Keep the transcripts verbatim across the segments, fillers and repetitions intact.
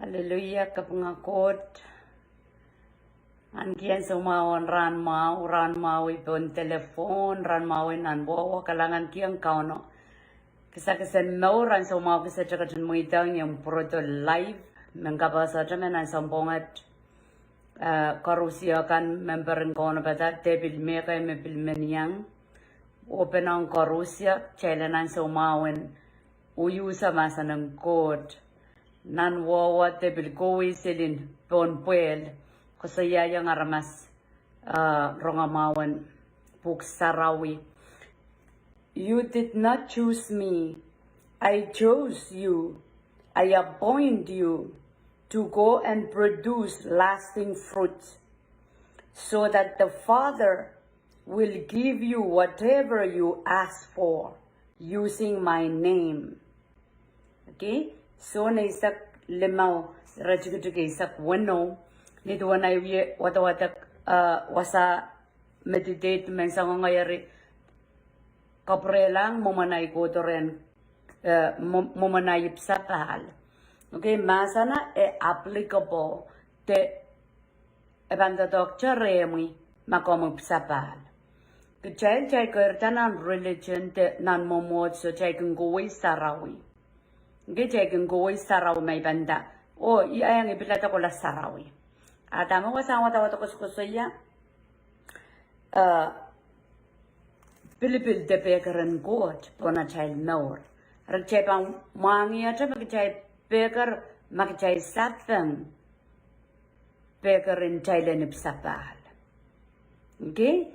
Aleluia, kapinga Koht. Ahneki ansou mwahu en rahn mwahu, rahn mwahu pohn telephone, rahn mwahu nan wahwa, kalahngan kihong Kauno kisakis en mour. Ansou mwahu kitail ketin mweidohng ong pwurodo live, men kapehse atail men ansou pwungat, eh, koarusie kan member en Kauno pada, de pil mehkei me pil men iang. Oh pil ong koarusie, kitail en ansou mwahu en uiuhsa mahsen en Koht. Nan wahwa de pil kohwei seli pohn pwehl, koasoiaiong aramas, ah, rongamwahu en Pwuhk Sarawi. You did not choose me. I chose you. I appoint you to go and produce lasting fruit, so that the Father will give you whatever you ask for using my name. Okay? Sohn eisek limau, iretikitik eisek weneu, ni duwen ahi wie wadawadek, eh, wasa meditate men soangen eri kapwurelahng mwomwen ahi kohdo rehn, eh, mwo-, mwomwen ahi ipwsapahl. Okay, mahsana e applicable de e pahn doadoahkte rehmwi ma komw ipwsapahl. Kitail, kitail keirda nan religion de nan mwomwohdiso, kitail kin kohwei sarawi. Nge kitail kin kohwei sarawi ma i pahn nda, oh, ia iang i pilada kohla sarawi. A dahme wasahn wadawadek koasokoasoia, eh, pilipil de pekeren Koht pohn atail mour. Eri kitail pahn mwahngiete me kitail peker, ma kitail sapeng peker en atail en ipwsapahl. Okay?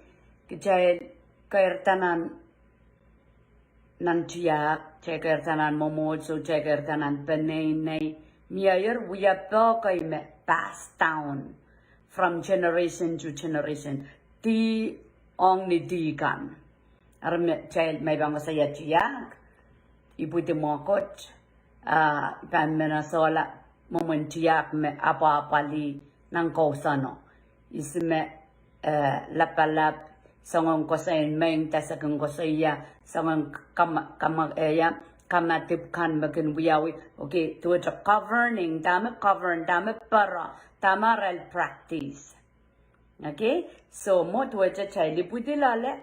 Kitail keirda nan, nan tiahk, kitail keirda nan mwomwohdiso, kitail keirda nan peneinei, mie ire wiepe kei me pass down from generation to generation, dih ong ni dih kan. Eri me kitail, ma i pahn koasoia tiahk, ipwidi mwekid, ah, pahn men esehla mwomwen tiahk me apwahpwalih nan kousono. Ihs me, eh, lapalap, soangen koasoi en mehn, dasekin koasoia, soangen kama-, kama-, eh, ia, kamadipw kan me kin wiawi. Okay, duwehte governing, dahme govern, dahme pere, dahme arail practice. Okay, so mwo duwehte kitail ipwidi loale,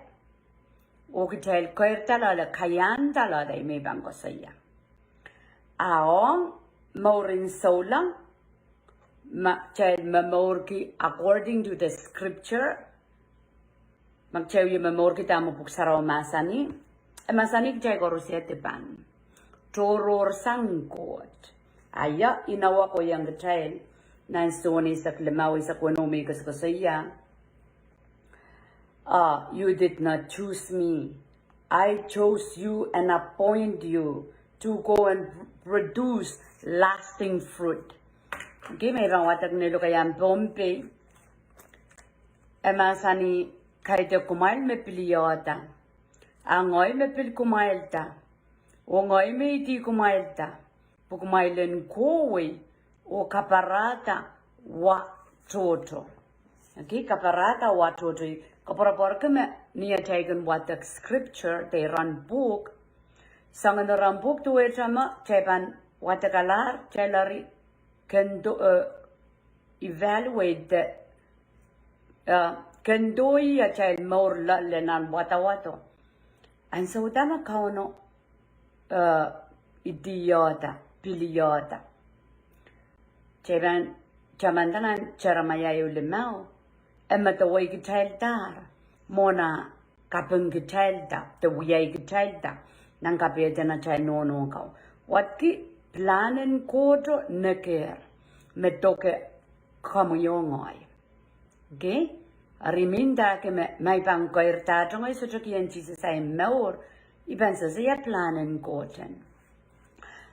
oh kitail keirda loale, kaiahnda loale, i me i pahn koasoia. A ong mouren souleng, ma kitail momourki according to the scripture, ma kitail wie momourki dahme Pwuhk Sarawi mahsanih, e mahsanih kitail koarusie dipan tohrohrsang Koht. A ia, inowa kohiong kitail nan Sohn eisek limau, eisek weneu me i koasokoasoia, ah, you did not choose me. I chose you and appoint you to go and produce lasting fruit. Okay, me i pahn wadek ni lokaiahn Pohnpei, e mahsanih, kaidehk kumwail me piliehda, a ngehi me pil kumwailda, oh ngehi me idih kumwailda, pwe kumwail en kohwei oh kaparahda wa tohto. Okay, kaparahda wa tohto. Koapworopworki me ni atail kin wadek scripture de iren pwuhk, soangen iren pwuhk duwehte me kitail pahn wadekalahr, kitail eri kendo, eh, evaluate de, eh, kendohi atail mour loale nan wadawado. Ansou da me Kauno, eh, idiehda, piliehda. Kitail pahn tamanda nan Seremaia ehu limau, e medeweikitaildahr, mwohn ah kapingkitailda, de wiaikitailda nan kapehden atail nohno kau. Wadki pilahn en Kohto nekehr, me doke komwi oh ngehi. Okay? Eri mendahki me, ma i pahn keirda, ngehi sohte kihong Sises ahi mour, i pahn sehse ia pilahn en Koht.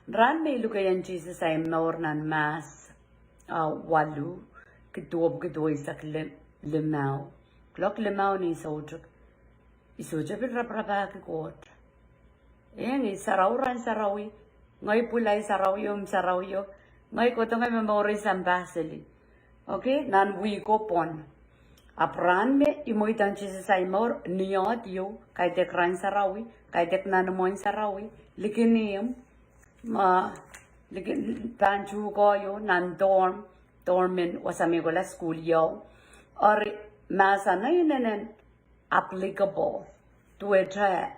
Rahn me i lukehiong Sises ahi mour nan Mahs, ah, waluh, kiduwepwiki duweisek lim-, limau. Kuloak limau ni soutik, i sohte pil raparapahki Koht. Eng, i sarawi rahn sarawi, ngehi pwil ahi sarawio, omw sarawio, ngehi kohdo ngehi momourei sampah seli. Okay, nan wihko pwon. Ahpw rahn me i mweidohng Sises ahi mour, ni oahd ieu, kaidehk rahn sarawi, kaidehk nan imwen sarawi, likin ihmw, ma, Likin pahn tuhke ieu nan dorm, dorm en wasa me kohla sukuhl ieu. Eri mahseno inenen applicable. Duwehte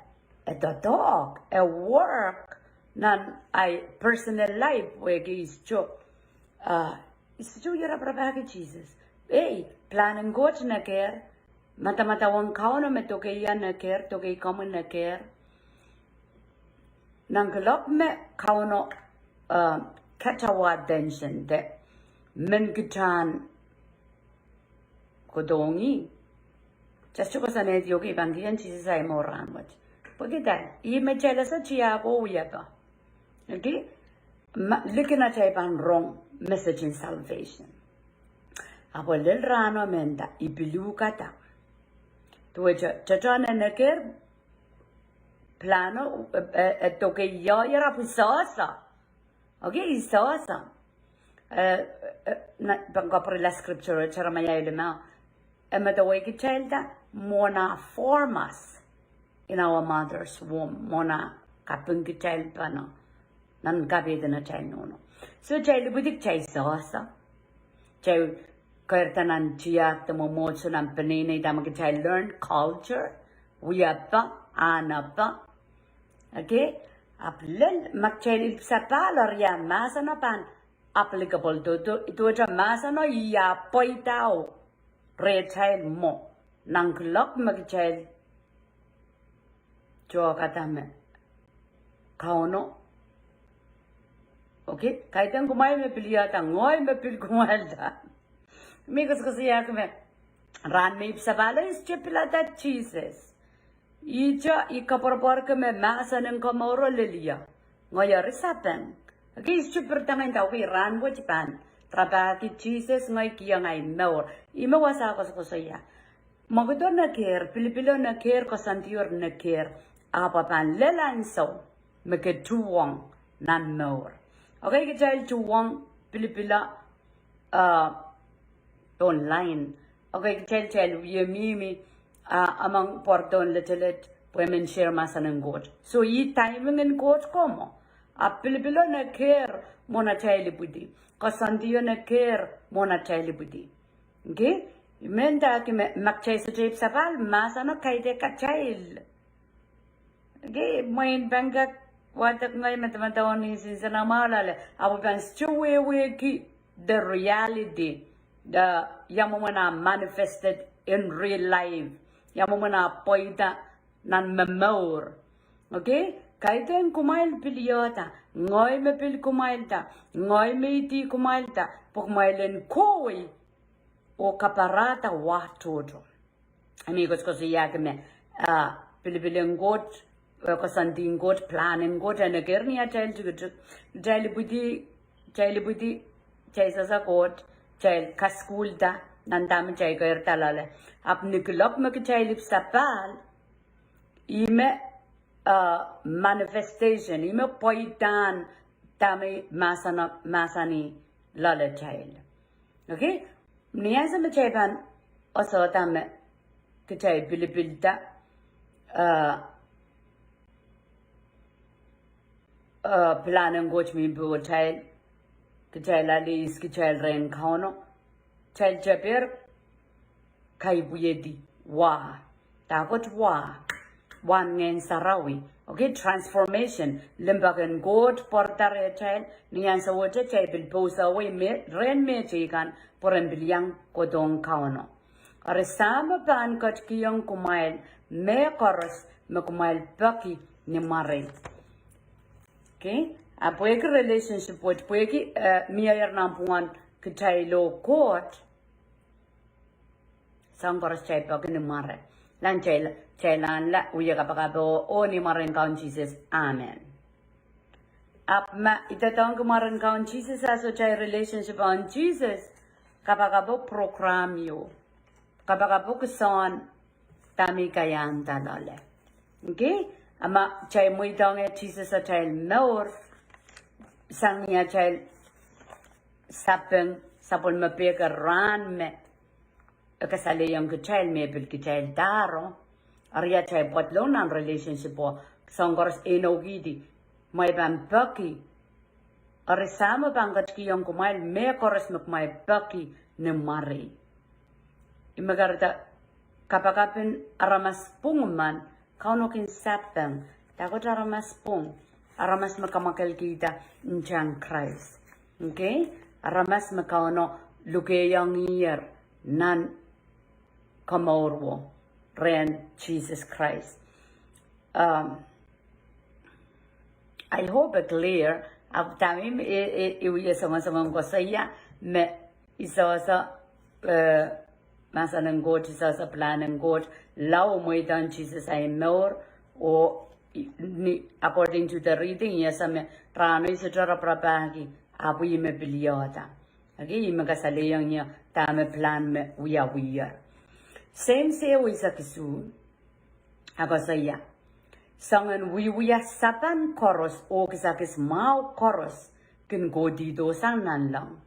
e doadoahk, e work nan ahi personal life, wehwehki I sohte, ah, I sohte wia raparapahki Sises. Ei, pilahn en Koht nekehr, madamadau en Kauno me doke ie nekehr, doke komwi nekehr. Nan kuloak me Kauno, uh, catch our attention de men kitail en kohdohng ih. Just to koasoanehdi, okay, pahn kihong Sises ahi mour rahnwet. Pwehki dah, ih me kitail ese tiahk oh wiepe. Okay? Ma, likin atail pahn rong message en salvation. Ahpw lel rahno menda, I pil uhkada. Duwehte, tohtohn e nekehr, pilahno, e, e, e doke ie, ih ahpw sohsa. Okay, ih sohsa. Eh, eh, nan, pahn kapwurehla scripture, Jeremiah limau. E medewe kitailda, mwohn ah form us in our mother's womb, mwohn ah kaping kitail pahn nan kapehden atail nohno. So, kitail ipwidi kitail sohsa. Kitail keirda nan tiahk de mwomwohdiso nan peneinei dahme kitail learn culture, wiepe, ahnepe. Okay? Ahpw lel ma kitail ipwsapahl eri ah mahseno pahn applicable. Duwehte, duwehte mahseno ih ah pweida rehtail mwo. Nan kuloak me kitail tuhkada me Kauno. Okay? Kaidehn kumwail me pil iada, ngehi me pil kumwailda. Me koasoakoasoiahki me rahn me I pwsapahl, I sohte pilada Sises. Ihte I koapworopworki me mahsen en komouro lel ie. Ngehi eri sapeng. Okay, I sohte pirda ngehi nda, okay, rahnwet I pahn rapahki Sises, ngehi kihong ahi mour. Ih me wasa koasoakoasoia. Mwekid nekehr, pilipilo nekehr, koasoandio nekehr, ahpw pahn lel ansou me ke tuhwong nan mour. Okay, kitail tuhwong pilipilo, uh, online. Okay, kitail, kitail wie mihmi, uh, among pwardohn letelet, pwe men share mahsen en Koht. So, ih timing en Koht komour. Ahpw pilipilo nekehr mwohn atail ipwidi. Koasoandio nekehr mwohn atail ipwidi. Okay? Mendahki me, ma kitail sohte ipwsapahl, mahseno kaidehn kitail. Okay, mwein pahn kak wadek ngehi madamadau ni sinsen amwail ale, ahpw pahn sohte wehwehki the reality, the, ia mwomwen ah manifested in real life, ia mwomwen ah pweida nan momour. Okay? Kaidehn kumwail pil iada, ngehi me pil kumwailda, ngehi me idi kumwailda, pwe kumwail en kohwei oh kaparahda wah tohto. I me koasoakoasoiahki me, ah, pilipil en Koht, eh, koasoandi en Koht, pilahn en Koht, e nekehr ni atail tikitik. Kitail ipwidi, kitail ipwidi, kitail sehse Koht, kitail kasukuhlda nan dahme kitail keirda loale. Ahpw ni kuloak me kitail ipwsapahl, ih me, uh, manifestation, ih me pweidahn dahme mahseno, mahsanih loaletail. Okay? Ni ansou me kitail pahn osohda me kitail pilipilda, uh, uh, pilahn en Koht mihmi pohtail, kitail ale ihs kitail rehn Kauno, kitail tepier kaipwidi wah. Dahkot wah? Wahn Ngehn Sarawi. Okay, transformation. Limpoak en Koht pwarada rehtail, ni ansowohte kitail pil pousehwei me, rehn mehteikan, pwe ren pil iang kohdohng Kauno. Eri Sahm pahn ketikihong kumwail mehkoaros me kumwail peki ni mwaren. Okay? A pwehki relationship wet, pwehki, eh, miehier nanpwungen kitail oh Koht, soahng koaros kitail peki ni mwaren. Nan kitail, kitail anahne wia kapakap oh, oh ni mwaren Kaun Sises, amen. Ahpw ma I doadoahngki mwaren Kaun Sises, a sohte relationship ong Sises, kapakap oh program ieu. Kapakap oh kihsang dahme I kaiahnda loale. Okay? A ma kitail mweidohng Sises atail mour, sang ni atail sapeng, sapwellime pehker rahn me e kasalehiong kitail me pil kitail dahro. Eri atail pwoat lou nan relationship oh, soahng koaros inoukihdi, ma I pahn peki Eri Sahmo pahn ketikihong kumwail mehkoaros me kumwail peki ni mware. Ih me kahrehda kapakap en aramas pwung men, Kauno kin sapeng. Dahkot aramas pwung? Aramas me kamwakelkihda ntahn Krais. Okay? Aramas me Kauno lukehiong ih nan komourwo rehn Sises Krais. Um, I hope it clear. Ahpw dahme I, I, I wie songosong koasoia me I sohsa, eh, mahsen en Koht, I sohsa pilahn en Koht, lao mweidohng Sises ahi mour, oh ni, according to the reading, I ese me rahno I sohte raparapahki, ahpw ih me pil iohda. Okay, ih me kasalehiong ie dahme pilahn me wiawiher. Sehmwsehn eisek isuh. A koasoia, soangen wiewia sapan koaros oh kisakis mwahu koaros kin kohdihdo sang nanleng.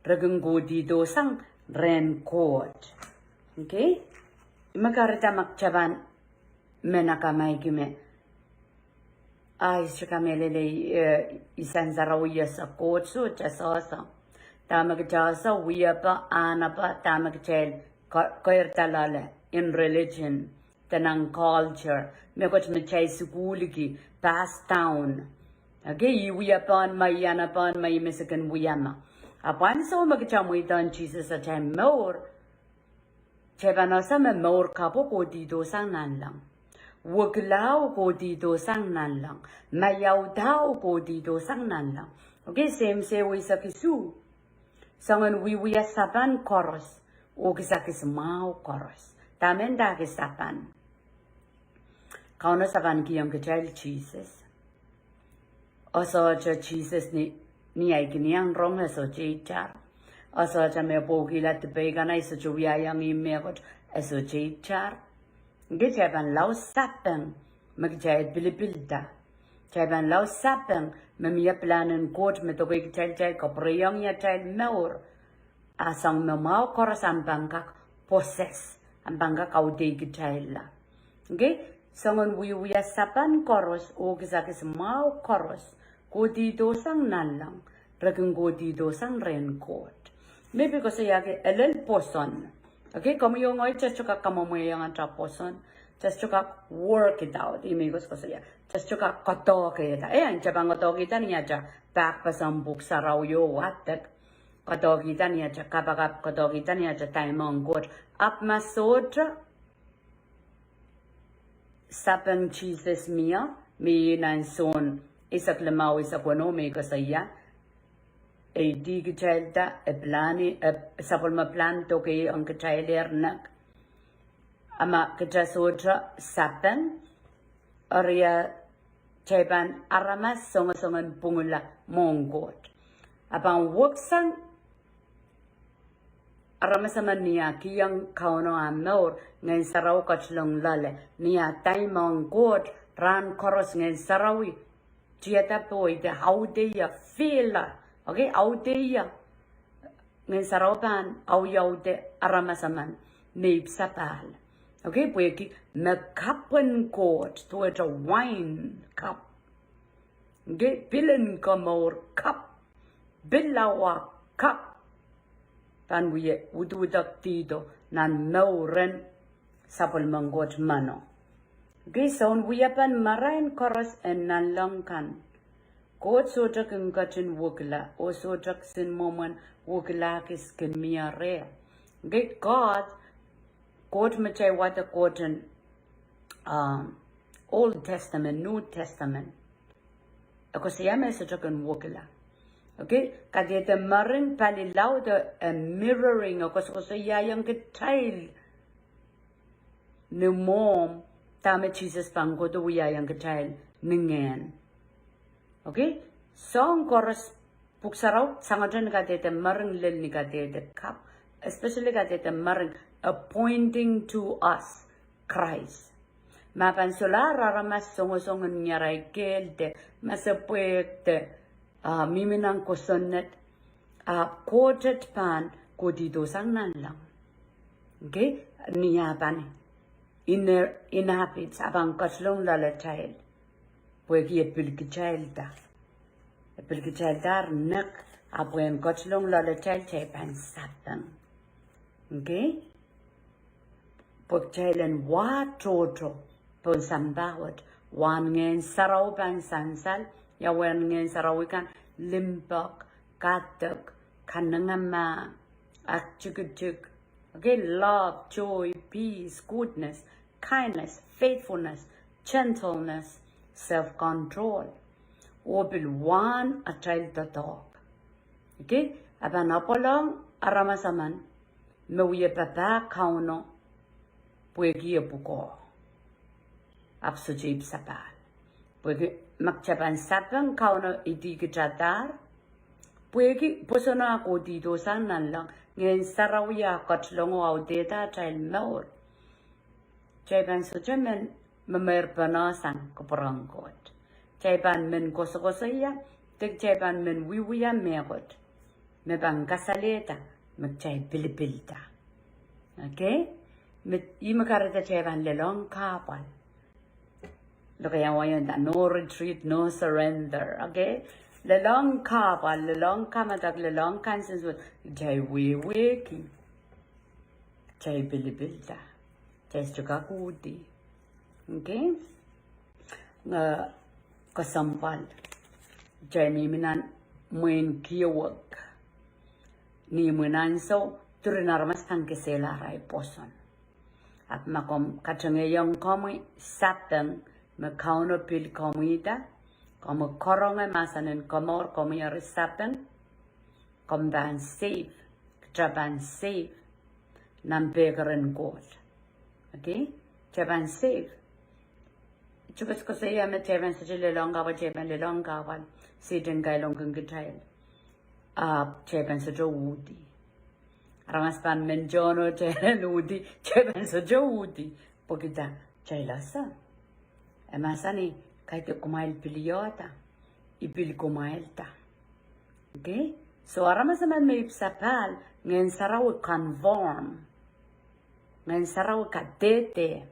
Re kin kohdihdo sang rehn Koht. Okay? Me kahrehda ma kitail pahn men akamaiki me, ah, I sohte kamehlele, eh, I sansarawih ese Koht, soh, kitail sohsa. Dahme kitail sohsa, wiepe, ahnepe, dahme kitail ke-, keirda loale in religion, de nan culture, mehkot me kitail sukuhlki, pass down. Okay, ih wiepen me, ih ahnepen me, ih me se kin wia me. Ahpw ansou me kitail mweidohng Sises atail mour, kitail pahn ese me mour kapw kohdihdo sang nanleng. Wekila kohdihdo sang nanleng. Maiauda kohdihdo sang nanleng. Okay, sehmwsehn eisek isuh. Soangen wiewia sapan koaros oh kisakis mwahu koaros. Dahme ndahki sapan? Kauno sapankihong kitail Sises. E sohte Sises ni, ni ahi kin iang rong, e sohte itar. E sohte me pwukihla dipei kan, e sohte wiahiong ih mehkot, e sohte itar. Okay, kitail pahn lao sapeng me kitail pilipilda. Kitail pahn lao sapeng me mie pilahn en Koht me doke kitail, kitail kapwurehiong atail mour. A soangen mwahu koaros ahpw pahn kak possess, ahpw pahn kak audehkitailla. Okay? Soangen wiewia sapan koaros oh kisakis mwahu koaros kohdihdo sang nanleng, re kin kohdihdo sang rehn Koht. Me pil koasoiahki e lel pwoson. Okay, komwi oh ngehi, kitail sohte kak kamwomwehiong atail pwoson. Kitail sohte kak work it out. Ih me I koasokoasoia. Kitail sohte kak kadoahkihda. Eh, kitail pahn kadoahkihda ni atail pahkpeseng Pwuhk Sarawi oh wadek. Kadoahkihda ni atail kapakap, kadoahkihda ni atail time ong Koht. Ahpw ma sohte sapeng Sises mie, me nan Sohn eisek limau, eisek weneu me I koasoia. E idih kitailda, e pilahn, e sapwellime pilahn doke ong kitailehr nek. A ma kitail sohte sapeng, eri a kitail pahn aramas songosongen pwungla mwohn Koht. A pahn weksang aramas emen ni ah kihong Kauno ah mour, Ngehn Sarawi ketilong loale, ni ah time ong Koht, rahn koaros Ngehn Sarawi tiada pohi, de audeia, fihla. Okay, audeia. Ngehn Sarawi pahn auaude aramas emen me ipwsapahl. Okay, pwehki me kapw en Koht, duwehte wain kapw. Okay, pilen komour kapw, pilawa kapw, pahn wie uduhdahkihdo nan mouren sapwellimen Koht meno. Okay, soun wiepen marain koaros en nanleng kan, Koht sohte kin ketin wekila, oh sohte kisin mwomwen wekila kis kin mie reh. Okay, Koht, Koht me kitail wadek Koht en, um, Old Testament, New Testament. E koasoia me sohte kin wekila. Okay, kadehde mering pali laud e mirroring, e koasokoasoiaiong kitail ni mwohmw, dahme Sises pahn kohdo wiahiong kitail ni ngehn. Okay, soahng koaros Pwuhk Sarawi sangete ni kadehde mering lel ni kadehde kapw, especially kadehde mering, a pointing to us, Christ. Ma pahn solahr aramas songosong en ni arail kehl de masepwehk de, ah, mihmi nan kosonned, ah, Koht et pahn kohdihdo sang nanleng. Okay, ni ah pahn inner, inhabits, ah pahn ketilong loalatail. Pwehki e pil kitailda. E pil kitaildahr nek, ahpw pwehn ketilong loalatail, kitail pahn sapeng. Okay? Pwe kitail en wah tohto pohn sampah wet, wahn Ngehn Sarawi pahn sansal, ia wahn Ngehn Sarawi kan: limpoak, kadek, kanengamah, aktikitik, okay, love, joy, peace, goodness, kindness, faithfulness, gentleness, self-control. Oh pil wahn atail doadoahk. Okay, a pahn apwalong aramas emen me wie papah Kauno pwehki e pwukoa. Ahpw sohte ipwsapahl. Pwehki ma kitail pahn sapeng Kauno, idih kitadahr. Pwehki pwoson ah kohdihdo sang nanleng, Ngehn Sarawi ah ketilong oh audehda atail mour, kitail pahn sohte men memeirpene sang kupwuren Koht. Kitail pahn men koasokoasoia, de kitail pahn men wiewia mehkot me pahn kasalehda me kitail pilipilda. Okay? Me, ih me kahrehda kitail pahn lelohng kahpwal. Lokaiahn wai nda, no retreat, no surrender. Okay? Lelohng kahpwal, lelohng kamadok, lelohng kansensuwed, kitail wehwehki, kitail pilipilda, kitail sohte kak uhdi. Okay? Nge kesempwal, kitail mihmi nan mwein kiewek. Ni imwin ansou, durin aramas pahn kesehla arail pwoson. Ahpw ma komw katengehiong komwi sapeng me Kauno pil komwihda, komw karonge mahsen en komour, komwi eri sapeng, komw pahn safe, kitail pahn safe nan pekeren Koht. Okay? Kitail pahn safe. Kitail koasokoasoia me kitail pahn sohte lelohng kahpwal, kitail pahn lelohng kahpwal, Sehdan kailongkin kitail. Ahpw kitail pahn sohte uhdi. Aramas pahn men tohto, kitail en uhdi, kitail pahn sohte uhdi. Pwehki dah? Kitail ese. E mahsanih, kaidehn kumwail pil iohda, I pil kumwailda. Okay? So aramas emen me ipwsapahl, Ngehn Sarawi conform. Ngehn Sarawi kadehde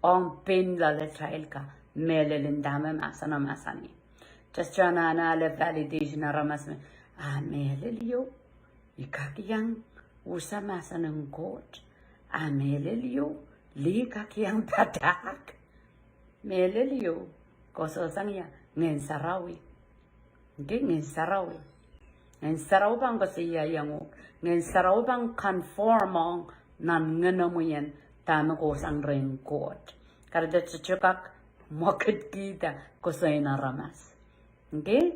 ong pein loalatail ka, mehlel en dahme mahsen mahsanih. Just anahne ale validation aramas me, a mehlel ieu, I kak iang usa mahsen en Koht. A mehlel ieu, lih kak iang padahk. Mehlel ieu, koasoia Ngehn Sarawi. Okay, Ngehn Sarawi. Ngehn Sarawi pahn koasoia iang uhk. Ngehn Sarawi pahn conform ong nan ngenomwi en dahme kohsang rehn Koht. Kahrehda sohte kak mwekidkihda koasoin aramas. Okay?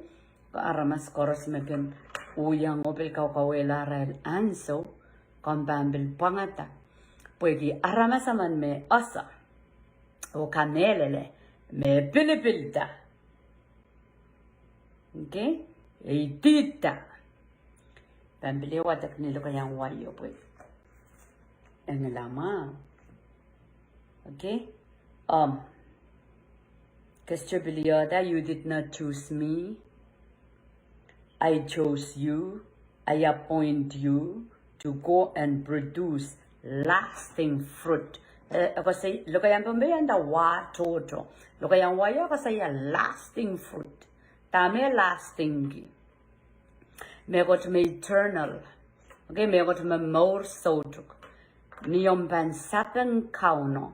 Aramas koaros me kin uhdi oh pil kaukauwehla arail ansou, komw pahn pil pwangada. Pwehki aramas emen me ese oh kamehlele, me pilipilda. Okay? E idihda. Pahn pil wadek ni lokaiahn wai oh pwehki e ngilamwahu. Okay? Um, kitail pil iohda, you did not choose me. I chose you. I appoint you to go and produce lasting fruit. Eh, e koasoi, lokaiahn Pohnpei e nda wah tohto. Lokaiahn wai e koasoia lasting fruit. Dahme lasting ki? Mehkot me eternal. Okay, mehkot me mour soutuk. Ni omw pahn sapeng Kauno,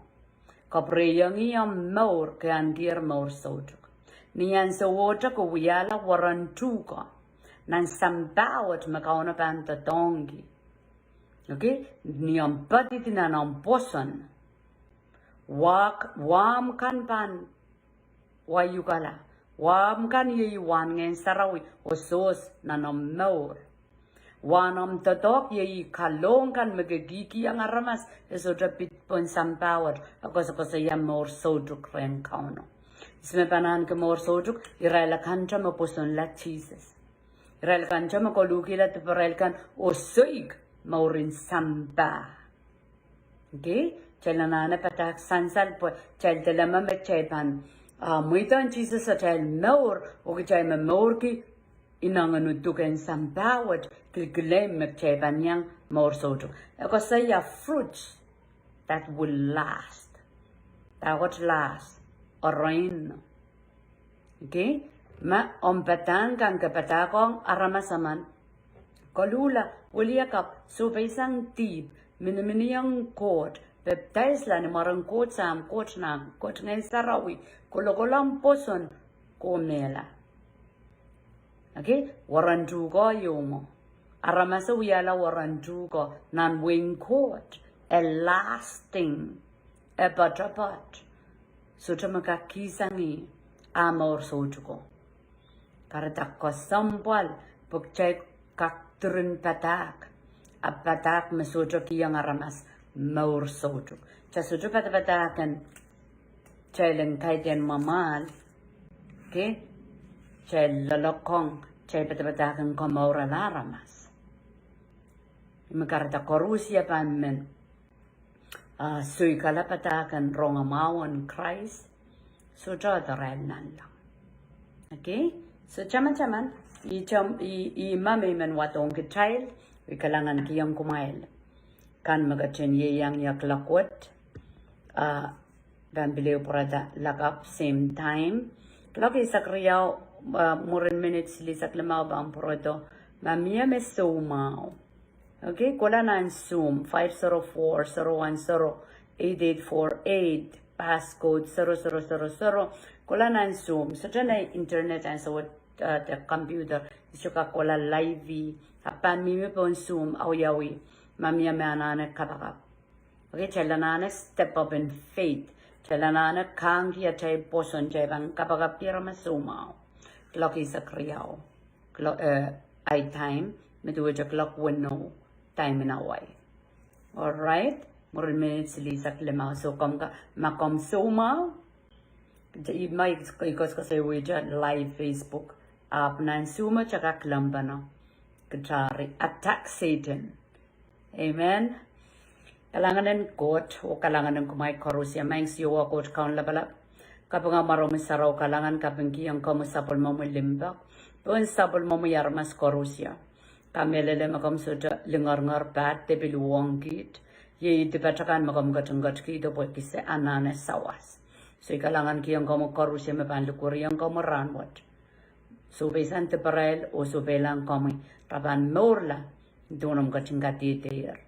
kapwurehiong ih omw mour, ke andier mour soutuk. Ni ansouohte ke wiahla weren tuhke nan sampah wet me Kauno pahn doadoahngki. Okay, ni omw poadidi nan omw pwoson, wah, wahmw kan pahn waiukala. Wahmw kan iei wahn Ngehn Sarawi oh sohs nan omw mour. Wahn omw doadoahk iei kalohk kan me ke kihkihong aramas, e sohte pid pohn sampah wet, e koasokoasoia mour soutuk rehn Kauno. Ihs me pahn ahneki mour soutuk? Irail akan te me pwosonla Sises. Irail akan te me koluhkihla diparail kan oh soik mouren sampah. Okay? Kitail anahne padahk sansal pwe kitail dehr leme me kitail pahn, ah, mweidohng Sises atail mour, oh kitail me mourki inengen uduk en sampah wet, kilkilehm me kitail pahn iang mour soutuk. E koasoia fruits that will last. That would last. Orein. Okay? Ma omw padahk kan ke padahkohng aramas emen, koluhla, wiliakapw, sohpeisang dihp, miniminiong Koht, pepdaisla ni mwaren Koht Sahm, Koht Nahn, Koht Ngehn Sarawi, kolokolohng pwoson, ke mehla. Okay, weren tuhke ieu mwo. Aramaso wiahla weren tuhke nan wehin Koht, a lasting, a poatopoat. Sohte me kak kihsang ih, a mour soutuko. Kahrehda kesempwal, pwe kitail kak diren padahk, ahpw padahk me sohte kihong aramas mour soutuk. Kitail sohte padapadahk en kitail en kaidehn mwamwahl, okay? Kitail loalokong, kitail padapadahk en komourala aramas. Ih me kahrehda koarusie pahn men, ah, soikala padahk en rongamwahu en Krais, sohte doarail nanleng. Okay? So tamataman, ih, ih, ih me I men wadohng kitail, I kalahngankihong kumwail kan me ketin ieiang ie kuloak wet, ah, pahn pil ehu pwurada lakapw same time. Kuloak eisek riau, ah, mwurin minit silihsek limau pahn pwurodo, ma mie me soumwahu. Okay, kohla nan Zoom, five zero four, zero one zero, eight eight four eight, passcode zero zero zero zero. Kohla nan Zoom, sohte nei internet ansou wet, ah, de computer, I sohte kak kohla live, ahpw pahn mihmi pohn Zoom, awiawi, ma mie me anahne kapakap. Okay, kitail anahne step up in faith. Kitail anahne kahngki atail pwoson, kitail pahn kapakapki aramas soumwahu. Kuloak eisek riau, kuloak, eh, ahi time, me duwehte kuloak weneu, time en Hawaii. Alright, mwurin minit silihsek limau, so komw ka, ma komw soumwahu, I, ma I, I koasoakoasoia live Facebook, ahpw nan Zoom kitail kak lempeno, kitail attack Satan. Amen. Kalahngan en Koht oh kalahngan en kumwail koarusie. Maing Siohwa Koht Kaun lapalap, kapinga mwaromwi sarawi, kalahngan, kapingkihong komwi sapwellimomwi limpoak, pohn sapwellimomwi aramas koarusie. Kamehlele me komw sohte lingeringer pahd de pil uhwong kiht, iei dipat akan me komw ketin ketikihdo pwe kise anahne sawas. So I kalahngankihong komwi koarusie me pahn likwerihong komwi rahnwet. Sohpeisang diparail oh sohpeilahng komwi, re pahn mourla, duwen omw ketin kadehdehier.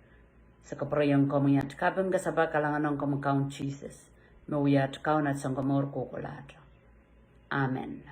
Se kapwureiong komwi at kaping, kasapahl, kalahngan ong komwi Kaun Sises, me wia at Kaun, at Sounkomour, kohkohlahte. Amen.